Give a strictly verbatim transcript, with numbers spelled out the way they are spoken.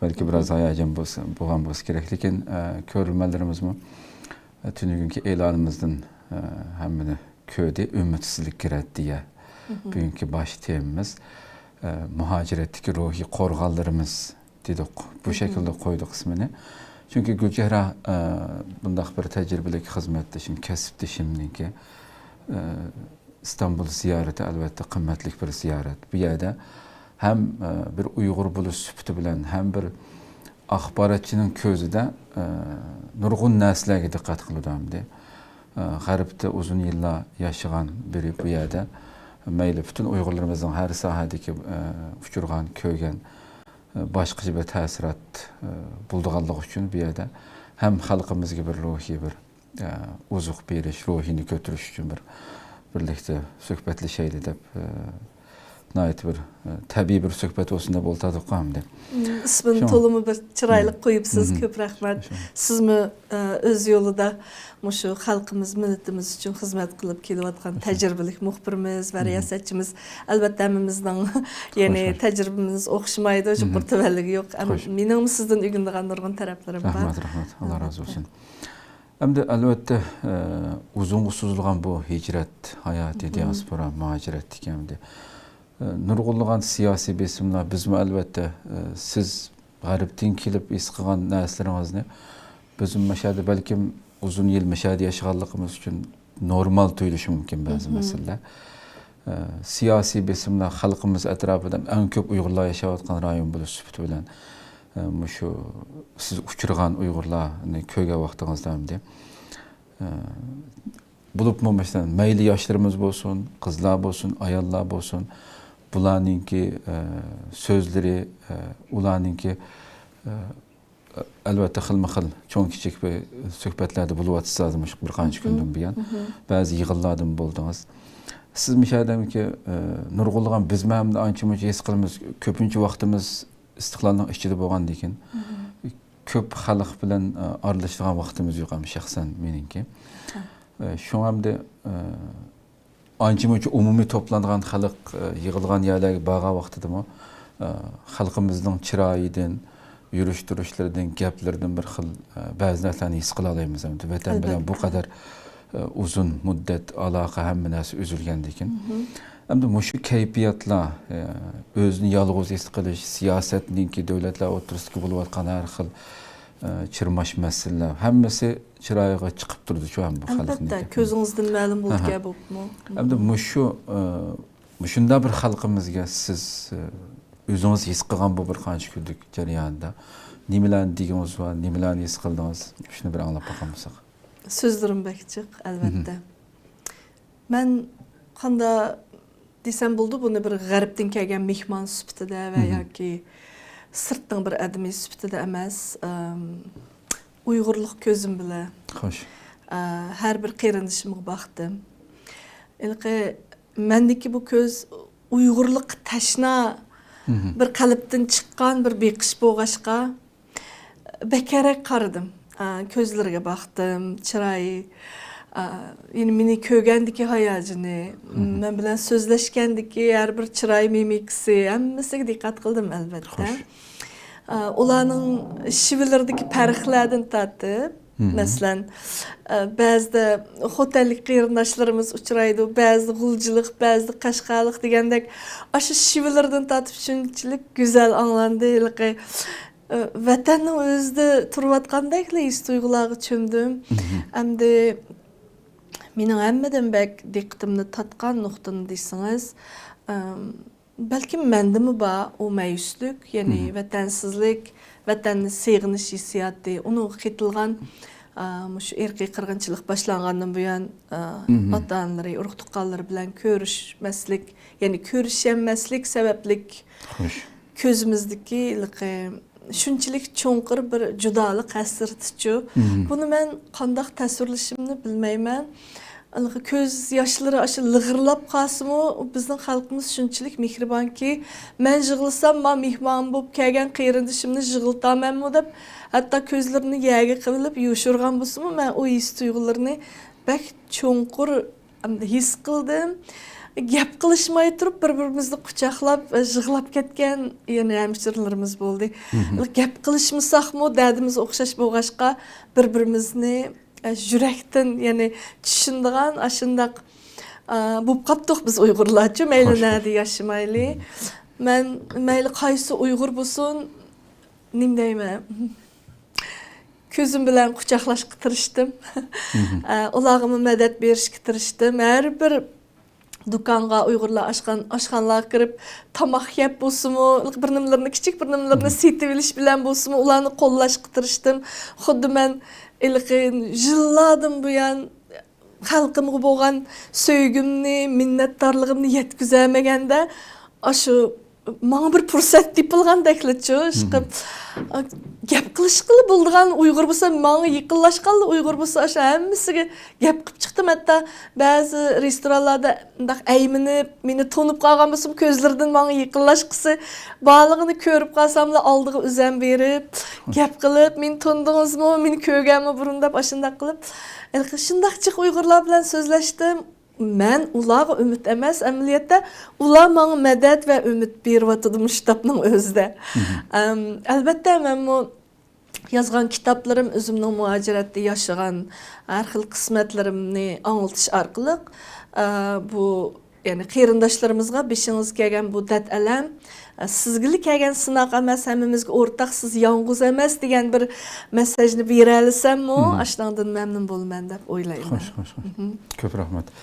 بەلكى بىراز ھاياجان بولسا، بولغان بولسا كېرەك، لېكىن، ئە، كۆرۈرمەنلىرىمىزمۇ، ئە، تۈنۈگۈنكى ئېلانىمىزدىن، ئە، ھەممىنى كۆردى. ئۈمىدسىزلىككە رەددىيە. بۈگۈنكى باش تېمىمىز، ئە، مۇھاجىرەتتىكى روھىي قورغانلىرىمىز دېدۇق. بۇ شەكىلدە قويدۇق ئىسمىنى. چۈنكى گۈلچېھرە، ئە، بۇنداق بىر تەجرىبىلىك خىزمەتدىشىم، كەسىپدىشىمنىڭكى، ئە، ئىستانبۇل زىيارىتى ئەلۋەتتە قىممەتلىك بىر زىيارەت. بۇ يەردە ھەم، ئە، بىر ئۇيغۇر بولۇش سۈپىتى بىلەن، ھەم بىر ئاخباراتچىنىڭ كۆزىدە، ئە، نۇرغۇن نەرسىلەرگە دىققەت قىلىدۇ ئەمدى. ئە، غەربتە ئۇزۇن يىللار ياشىغان بىرى بۇ يەردە، مەيلى پۈتۈن ئۇيغۇرلىرىمىزنىڭ ھەر ساھەدىكى، ئە، ئۇچرىغان، كۆرگەن، ئە، باشقىچە بىر تەسىرات، ئە، بولىدىغانلىقى ئۈچۈن بۇ يەردە ھەم خەلقىمىزگە بىر روھىي بىر ئە، ئوزۇق بېرىش، روھىنى كۆتۈرۈش ئۈچۈن بىر بىرلىكتە سۆھبەتلىشەيلى دەپ، ئە، ناھايىتى بىر، ئە، تەبىئىي بىر سۆھبەت بولسۇن دەپ ئولتۇردۇق ئەمدى. مم، ئىسمىنى شۇڭا تولىمۇ بىر چىرايلىق قويۇپسىز، كۆپ رەھمەت. شۇڭا. سىزمۇ، ئە، ئۆز يولىدا مۇشۇ خەلقىمىز، مىللىتىمىز ئۈچۈن خىزمەت قىلىپ كېلىۋاتقان تەجرىبىلىك مۇخبىرىمىز ۋە رىياسەتچىمىز. ئەلۋەتتە، ھەممىمىزنىڭ، يەنى، تەجرىبىمىز ئوخشىمايدۇ، يۇقىرى تۆۋەنلىكى يوق. ئەم، مېنىڭمۇ سىزدىن ئۆگىنىدىغان نۇرغۇن تەرەپلىرىم بار. رەھمەت، رەھمەت. ئاللا رازى بولسۇن. ئەمدى ئەلۋەتتە، ئە، ئۇزۇنغا سوزۇلغان بۇ ھىجرەت ھاياتى، دىياسپورا مۇھاجىرەتتىكى ئەمدى، ئە، نۇرغۇنلىغان سىياسىي بېسىملار، بىزمۇ ئەلۋەتتە، ئە، سىز غەربتىن كېلىپ ھېس قىلغان نەرسىلىرىڭىزنى بىزمۇ مەشەدە بەلكىم ئۇزۇن يىل مەشەدە ياشىغانلىقىمىز ئۈچۈن نورمال تۇيۇلۇشى مۇمكىن بەزى مەسىلىلەر. ئە، سىياسىي بېسىملار خەلقىمىز ئەتراپىدا ئەڭ كۆپ ئۇيغۇرلار ياشاۋاتقان رايون بولۇش سۈپىتى بىلەن، ئە، مۇشۇ سىز ئۇچرىغان ئۇيغۇرلارنى كۆرگەن ۋاقتىڭىزدا ئەمدى، ئە، بولۇپمۇ مەسىلەن، مەيلى ياشلىرىمىز بولسۇن، قىزلار بولسۇن، ئاياللار بولسۇن، بۇلارنىڭكى، ئە، سۆزلىرى، ئە، ئۇلارنىڭكى، ئە، ئەلۋەتتە، خىلمۇ خىل چوڭ كىچىك بىر سۆھبەتلەردە بولۇۋاتىسىز ھازىر مۇشۇ بىر قانچە كۈندىن بۇيان. بەزى يىغىنلاردىمۇ بولدىڭىز. سىز مۇشۇ يەردىمۇكى، ئە، نۇرغۇنلىغان بىزمۇ ھەم ئانچە مۇنچە ھېس قىلىمىز، كۆپىنچە ۋاقتىمىز ئىستىقلالنىڭ ئىچىدە بولغاندىكىن، كۆپ خەلق بىلەن، ئە، ئارىلىشىدىغان ۋاقتىمىز يوق، ھەم شەخسەن مېنىڭكى. ئە، شۇڭا ئەمدى، ئە، ئانچە مۇنچە ئومۇمىي توپلانغان خەلق، ئە، يىغىلغان يەرلەرگە بارغان ۋاقتىدىمۇ، ئە، خەلقىمىزنىڭ چىرايىدىن، يۈرۈش تۇرۇشلىرىدىن، گەپلىرىدىن بىر خىل، ئە، بەزى نەرسىلەرنى ھېس قىلالايمىز. ئەمدى ۋەتەن بىلەن بۇ قەدەر، ئە، ئۇزۇن مۇددەت ئالاقە، ھەممە نەرسە ئۈزۈلگەندىكىن. ئەمدى مۇشۇ كەيپىياتلار، ئە، ئۆزىنى يالغۇز ھېس قىلىش، سىياسەتنىڭكى، دۆلەتلەر ئوتتۇرىسىدىكى بولۇۋاتقان ھەر خىل، ئە، چىرماش مەسىلىلەر، ھەممىسى چىرايغا چىقىپ تۇرىدۇ شۇ، ھەم بۇ خەلقنىڭكى. ئەلۋەتتە، كۆزىڭىزدىن مەلۇم بولىدىكەن بولۇپمۇ. ئەمدى مۇشۇ، ئە، مۇشۇنداق بىر خەلقىمىزگە سىز، ئە، ئۆزىڭىز ھېس قىلغان بۇ بىر قانچە كۈنلۈك جەريانىدا نېمىلەرنى دېگىڭىز بار، نېمىلەرنى ھېس قىلدىڭىز؟ شۇنى بىر ئاڭلاپ باقالمىساق. سۆزلىرىم بەك جىق، ئەلۋەتتە. مەن قاندا دېسەم بولىدۇ، بۇنى بىر غەربتىن كەلگەن مېھمان سۈپىتىدە ۋە ياكى سىرتنىڭ بىر ئادىمى سۈپىتىدە ئەمەس، ئەم، ئۇيغۇرلۇق كۆزۈم بىلەن، خوش. ئە، ھەر بىر قېرىندىشىمغا باقتىم. ھېلىقى مەندىكى بۇ كۆز ئۇيغۇرلۇققا تەشنا بىر قەلبتىن چىققان بىر بېقىش بولغاچقا، بەكرەك قارىدىم. ئا، كۆزلىرىگە باقتىم، چىرايى، ئا، يەنى مېنى كۆرگەندىكى ھاياجىنى، مەن بىلەن سۆزلەشكەندىكى ھەر بىر چىراي مىمىكىسى، ھەممىسىگە دىققەت قىلدىم، ئەلۋەتتە. خوش. ئا، ئۇلارنىڭ شېۋىلىرىدىكى پەرقلەردىن تارتىپ، مەسىلەن، ئا، بەزىدە خوتەنلىك قېرىنداشلىرىمىز ئۇچرايدۇ، بەزىدە غۇلجىلىق، بەزىدە قەشقەرلىق دېگەندەك، ئاشۇ شېۋىلىرىدىن تارتىپ شۇنچىلىك گۈزەل ئاڭلاندى، ھېلىقى ۋەتەننىڭ ئۆزىدە تۇرۇۋاتقاندەكلا ھېس-تۇيغۇلارغا چۆمدۈم. ئەمدى مېنىڭ ھەممىدىن بەك دىققىتىمنى تارتقان نۇقتىنى دېسىڭىز، ئەم، بەلكىم مەندىمۇ بار ئۇ مەيۈسلۈك، يەنى ۋەتەنسىزلىك، ۋەتەننى سېغىنىش ھېسسىياتى، ئۇنىڭغا قېتىلغان، ئا، مۇشۇ ئىرقىي قىرغىنچىلىق باشلانغاندىن بۇيان، ئا، ئاتا-ئانىلىرى، ئۇرۇق-تۇغقانلىرى بىلەن كۆرۈشمەسلىك، يەنى كۆرۈشەلمەسلىك سەۋەبلىك خوش. كۆزىمىزدىكى ھېلىقى شۇنچىلىك چوڭقۇر بىر جۇدالىق ھەسرىتىچۇ. بۇنى مەن قانداق تەسۋىرلىشىمنى بىلمەيمەن. ھېلىقى كۆز ياشلىرى ئاشۇ لىغىرلاپ قالسىمۇ، بىزنىڭ خەلقىمىز شۇنچىلىك مېھرىبانكى، مەن يىغلىسام، ما مېھمان بولۇپ كەلگەن قېرىندىشىمنى يىغلىتامەنمۇ دەپ، ھەتتا كۆزلىرىنى يەرگە قىلىپ يوشۇرغان بولسىمۇ، مەن ئۇ ھېس-تۇيغۇلىرىنى بەك چوڭقۇر ئەمدى ھېس قىلدىم. گەپ قىلىشماي تۇرۇپ، بىر-بىرىمىزنى قۇچاقلاپ، يىغلاپ كەتكەن يەنە ھەمشىرىلىرىمىز بولدى. گەپ قىلىشمىساقمۇ، دەردىمىز ئوخشاش بولغاچقا، بىر-بىرىمىزنى يۈرەكتىن، يەنى چۈشىنىدىغان، ئاشۇنداق بولۇپ قاپتۇق بىز ئۇيغۇرلارچۇ، مەيلى نەدە ياشىمايلى. مەن مەيلى قايسى ئۇيغۇر بولسۇن، نېمە دەيمەن، كۆزۈم بىلەن قۇچاقلاشقا تىرىشتىم. ئۇلارغىمۇ مەدەت بېرىشكە تىرىشتىم. ھەر بىر دۇكانغا، ئۇيغۇرلار ئاچقان ئاشخانىلارغا كىرىپ، تاماق يەپ بولسىمۇ، بىر نېمىلىرىنى، كىچىك بىر نېمىلىرىنى سېتىۋېلىش بىلەن بولسىمۇ، ئۇلارنى قوللاشقا تىرىشتىم. خۇددى مەن ھېلىقى يىللاردىن بۇيان خەلقىمگە بولغان سۆيگۈمنى، مىننەتدارلىقىمنى يەتكۈزەلمىگەندە، ئاشۇ ماڭا بىر پۇرسەت تېپىلغاندەكلىچۇ، ئىشقىلىپ، گەپ قىلىشقىلى بولىدىغان ئۇيغۇر بولسا، ماڭا يېقىنلاشقانلا ئۇيغۇر بولسا، ئاشۇ ھەممىسىگە گەپ قىلىپ چىقتىم. ھەتتا بەزى رېستورانلاردا مۇنداق ئەيمىنىپ، مېنى تونۇپ قالغان بولسىمۇ، كۆزلىرىدىن ماڭا يېقىنلاشقۇسى بارلىقىنى كۆرۈپ قالساملا، ئالدىغا ئۆزەم بېرىپ، گەپ قىلىپ، «مېنى تونۇدىڭىزمۇ؟ مېنى كۆرگەنمۇ بۇرۇن؟» دەپ، ئاشۇنداق قىلىپ، ھېلىقى شۇنداق جىق ئۇيغۇرلار بىلەن سۆزلەشتىم. مەن ئۇلارغا ئۈمىد ئەمەس، ئەمەلىيەتتە ئۇلار ماڭا مەدەت ۋە ئۈمىد بېرىۋاتىدۇ مۇشۇ كىتابنىڭ ئۆزىدە. ئەم، ئەلۋەتتە، مەنمۇ يازغان كىتابلىرىم، ئۆزۈمنىڭ مۇھاجىرەتتە ياشىغان ھەر خىل قىسمەتلىرىمنى ئاڭلىتىش ئارقىلىق، ئە، بۇ، يەنى قېرىنداشلىرىمىزغا بېشىڭىزغا كەلگەن بۇ دەرد-ئەلەم، ئە، سىزگىلا كەلگەن سىناق ئەمەس، ھەممىمىزگە ئورتاق، سىز يالغۇز ئەمەس دېگەن بىر مەساجنى بېرەلىسەممۇ، ئاشۇنىڭدىن مەمنۇن بولىمەن دەپ ئويلايمەن. خوش، خوش، خوش. كۆپ رەھمەت.